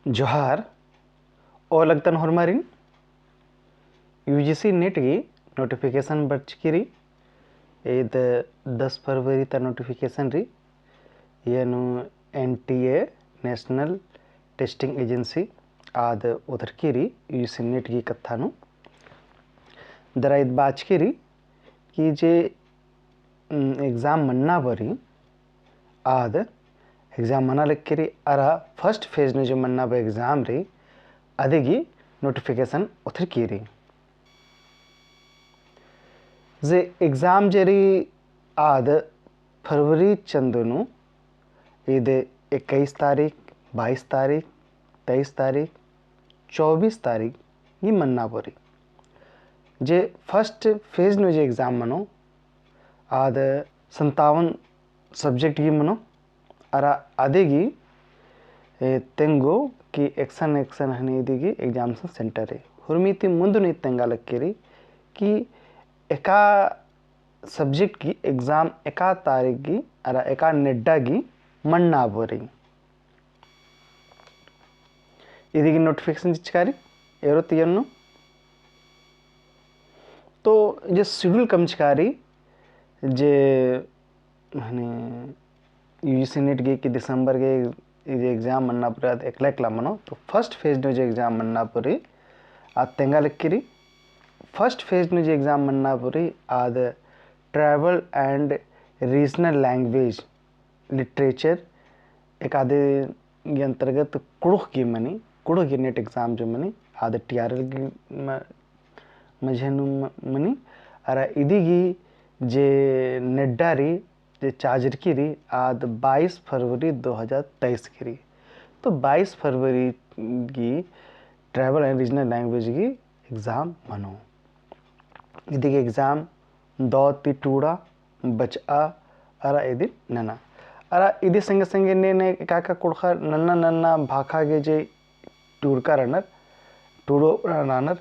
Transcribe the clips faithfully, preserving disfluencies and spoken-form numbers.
जोहार। ओ लगदन होरमारिन। UGC NET गही notification बरचकी रई। ईद दस फरवरी ता notification रई। एन्ने NTA, National Testing Agency, आद ओथरकी रई UGC NET गही कत्था नू। दरा ईद बाचकी रई कि जे, उम, exam मन्ना बरी आद exam मना लक्की रई, अरा first phase नू जे मन्ना बरी exam रई, अदिगी notification ओथरकी रई। जे exam जे रई आद फरवरी चंदो नू ईद इक्कीस तारीख, बाईस तारीख, तेईस तारीख, चौबीस तारीख गही मन्ना बरी। जे first phase नू जे exam मनो, आद संतावन subject गही मनो, अरा अदिगी, ए, तेंगो कि एकसन एकसन हनी इदिगी exam सन center रई। हुरमी ती मुन्द नू तेंगा लक्की रई कि एका subject गही exam एका तारीख गही अरा एका नेड्डा गही मन्ना बरी। इदिगी notification चिचका रई, एरो तियन नू। तो जे schedule कमचका रई, जे, माने, UGC NET गही कि दिसंबर गही जे exam मन्ना बरी आद एकला एकला मनो, तो first phase नू जे exam मन्ना बरी आद तेंगा लक्की रई। First phase नू जे exam मन्ना बरी आद tribal and regional language literature एकादे गही अंतर्गत कुँड़ुख़ गही मनी, कुँड़ुख़ गही NET exam जो मनी, आद TRL गही म-, मझी नू म-, मनी, अरा इदिगी जे नेड्डा रई, जे चाजरकी रई, आद बाईस फरवरी दो हजार तेईस गही रई। तो बाईस फरवरी गही tribal and regional language गही exam मनो। इदिगी exam दौ ती टूड़ा बचआ अरा इदिन नना। अरा इदी संगे संगे ने ने एका एका कुँड़ुख़र नन्ना नन्ना भाखा गे जे टूड़का रअनर, टूड़ो रअनर,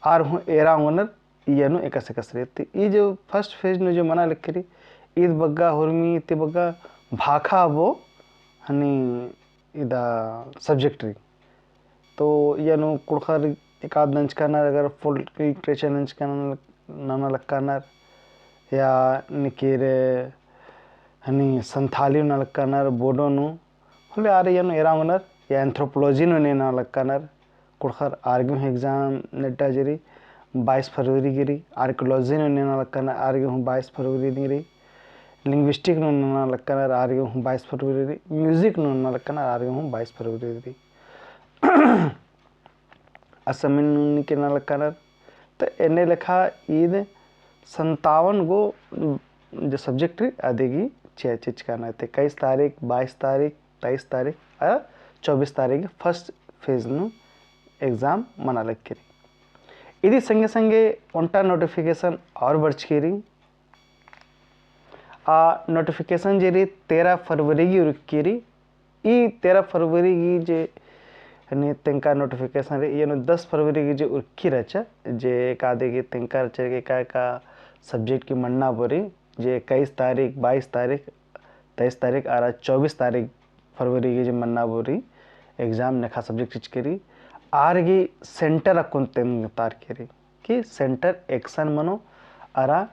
आर हूँ एरा ओंगनर, इय्या नू एकासे एकासे रई। ती ई जो first phase नू जो मना लक्की रई, ईद बग्गे हुरमी ती बग्गे भाखा अबो हनी इदा subject रई। तो इय्या नू कुँड़ुख़र एकाद नंजकानर, अगर folk literature नंजकानर, नना लक्कानर, या निकिर हनी संथाली नना लक्कानर, बोडो नू, होले आर इय्या नू एरा ओंगनर, या anthropology नू ने नना लक्कानर, कुँड़ुख़र आर गे हूँ exam नेड्डा जे रई, बाईस फरवरी गही रई, archaeology नू ने नना लक्कानर, आर गे हूँ बाईस फरवरी गही रई, linguistic नू नना लक्कानर, आर गे हूँ बाईस फरवरी रई, music नू नना लक्कानर, आर गे हूँ बाईस फरवरी रई। Assessment नू निकिर नना लक्कानर, तो एन्ने लेखा ईद संतावन गो जो subject रई, अदिगी चिआ चिचकानर। तो इक्कीस तारीख, बाईस तारीख, तेईस तारीख, आ चौबीस तारीख first phase नू exam मना लक्की रई। इदी संगे संगे ओन्टा notification और बरचकी रई। आ notification जे रई तेरह फरवरी गही उरखी रई। ई तेरह फरवरी गही जे हनी तेंका notification रई, इय्या नू दस फरवरी गही जे उरखी रहचा, जे एकादे गही तेंका रहचा कि एका एका subject गही मन्ना बरी, जे इक्कीस तारीख, बाईस तारीख, तेईस तारीख अरा चौबीस तारीख फरवरी गही जे मन्ना बरी exam नेखा subject चिचकी रई, आर गही center अक्कुन तेंगतारकी रई। कि center एकसन मनो अरा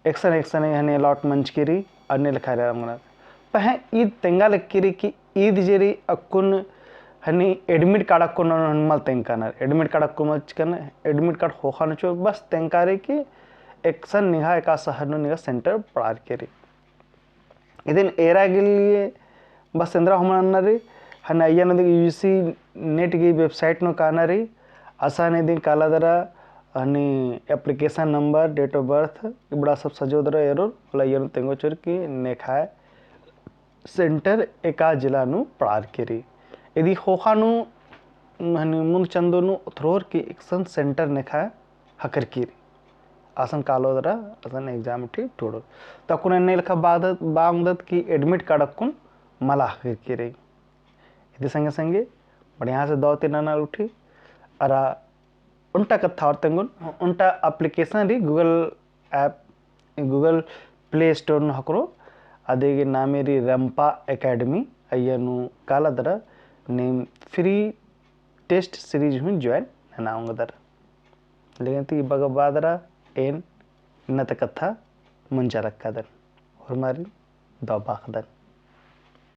एकसन एकसन हनी allot मंजकी रई, अन्ने लेखा रई अमगनर। पहें ईद तेंगा लक्की रई कि ईद जे रई अक्कुन हनी admit card अक्कुन हनी मल तेंगकानर, admit card अक्कुन मल चिचकानर, admit card ख़ोख़ा नू चिओर, बस तेंगका रई कि एकसन निंग्है एका शहर नू निंग्है center पड़ारकी रई। इदिन एरा गे लिए बस एन्दरा हूँ मना नना रई, हनी अइय्या नू दिम UGC NET गही website नू काना रई, असन इदिन काला दरा हनी application number, date of birth, इबड़ा सब सजो दरा एरोर, होले अइय्या नू तेंगो चिओर कि नेखय center एका जिला नू पड़ारकी रई। इदी ख़ोख़ा नू हनी मुन्द चंदो नू ओथरोर कि एकसन center नेखय ख़क्खरकी रई। असन कालो दरा, असन exam ठी टूड़ोर। तो अक्कुन एन्ने लेखा बआ ओंगदत, बआ ओंगदत कि admit card अक्कुन मला ख़क्खरकी रई। इदी संगे संगे बढ़िया से दौ ती नना उठी। अरा ओन्टा कत्था और तेंगोन, ओन्टा application रई Google app, Google Play Store नू ख़क्खरो, अदिगे नामे रई रंपा Academy, अइय्या नू काला दरा नीम free test series हूँ join नना ओंगदर। लेकिन ती बग्गे बअदर एन इन्ना ता कत्था मुंजा लक्कादन। होरमारिन दव बाखदन।